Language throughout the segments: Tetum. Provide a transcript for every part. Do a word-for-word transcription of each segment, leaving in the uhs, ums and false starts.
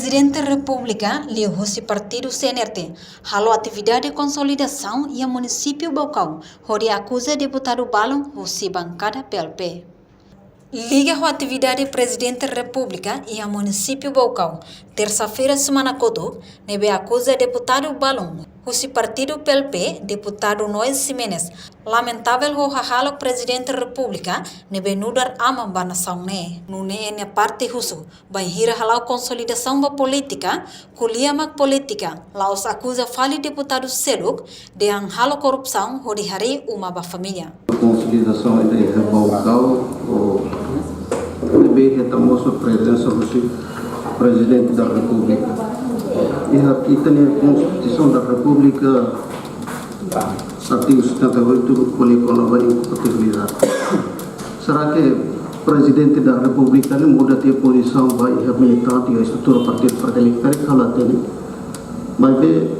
Prezidente Repúblika liuhusi partidu C N R T halo atividade konsolidasaun iha munisípiu Baucau, hodi akuza deputadu balun husi bankada P L P. Liga ho atividade Prezidente Repúblika iha munisípiu Baucau, tersa-feira semana kotuk, ne'ebé akuza deputadu balun husi partidu P L P, deputadu Noé Ximenes, lamentavel ho hahalok Prezidente Repúblika ne'ebé nu'udar aman ba nasaun ne'e. Nune'e nia parte husu, bainhira hala'o konsolidasaun ba polítika, ko'alia mak polítika, la'ós akuza fali deputadu seluk dehan halo korrupsaun hodi harii uma ba família. Konsolidasaun ida iha Baucau, o, ne'ebé hetan mós prezensa husi Prezidente da Repúblika. Iha ita-nia Konstituisaun da Repúblika, artigu setenta e oito, ko'alia kona-ba inkompatibilidade. Será que Prezidente da Repúblika ne'e muda tiha pozisaun ba iha militante, iha estrutura partidu Fretilin, karik halo hatene? Maibé,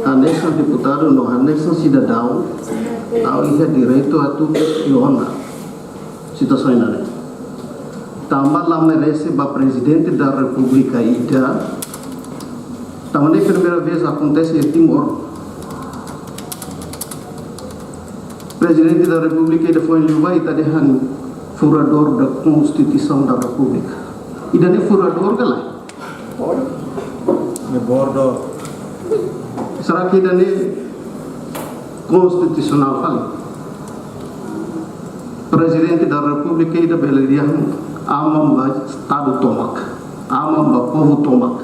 hanesan deputadu no hanesan sidadaun, ha'u iha direitu atu kestiona situasaun ida-ne'e. Tanba la merese ba Prezidente da Repúblika ida, tanba ne'e primeira vez akontese iha Timor. Prezidente da Repúblika ida foin liubá ita dehan furadór da Konstituisaun da Repúblika. Ida-ne'e furadór ka lae? Ne'e bordo. Será que ida-ne'e konstitusionál fali? Prezidente da Repúblika ida bele dehan aman ba Estadu tomak, aman ba povu tomak,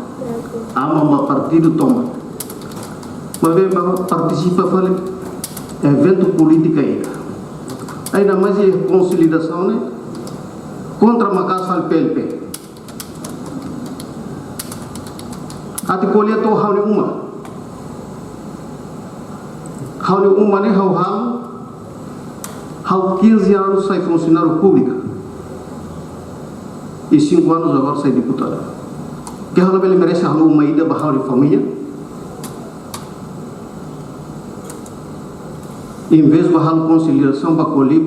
aman ba partidu tomak. Maibé ba partisipa fali eventu polítika ida. Ainda mais iha konsolidasaun ne'e kontra maka'as fali P L P. Atu ko'alia to'o ha'u-nia uma. Ha'u-nia uma ne'e ha'u halo, ha'u quinze anos sai funsionáriu públiku. E cinco anos agora sai deputadu. Ke ha'u labele merese halo uma ida ba ha'u-nia família? Em vez ba halo konsolidasaun ba ko'alia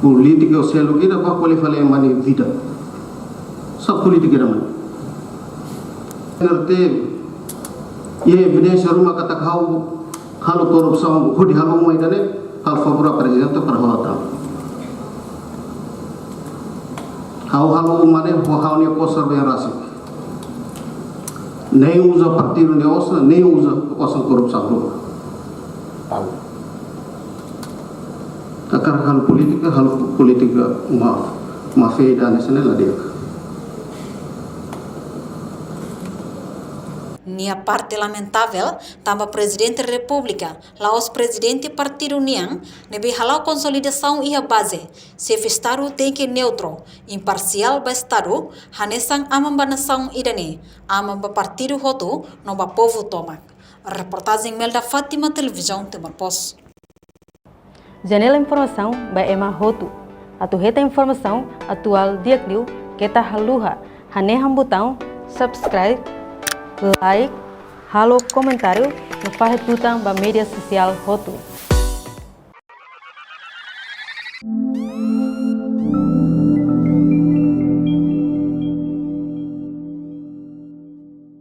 polítika ou seluk ida, ba ko'alia fali ema nia vida. Sá polítika ida mak ne'e? N R T, iha evidénsia ruma katak ha'u halo korrupsaun, hodi halo uma ida-ne'e, halo favór ba prezidente para ha'u hatama. Ha'u halo uma ne'e ho ha'u-nia kosar bem rasik. Nein uza partidu nia osan, nein uza osan korrupsaun ruma. Hakarak halo polítika, halo polítika ma-, máfia ida hanesan ne'e la di'ak. Nia parte lamentavel, tanba Prezidente Repúblika, la'ós prezidente partidu nian, ne'ebé hala'o konsolidasaun iha baze, xefe Estadu tenke neutru, imparsiál ba Estadu, hanesan aman ba nasaun ida-ne'e, aman ba partidu hotu, no ba povu tomak. Reportajen Melda Fátima, Televizaun Timor Post. Janela informasaun ba ema hotu. Atu hetan informasaun atuál di'ak liu keta haluha hanehan butaun subscribe, like, halo komentáriu no fahe tutan ba média sosiál hotu.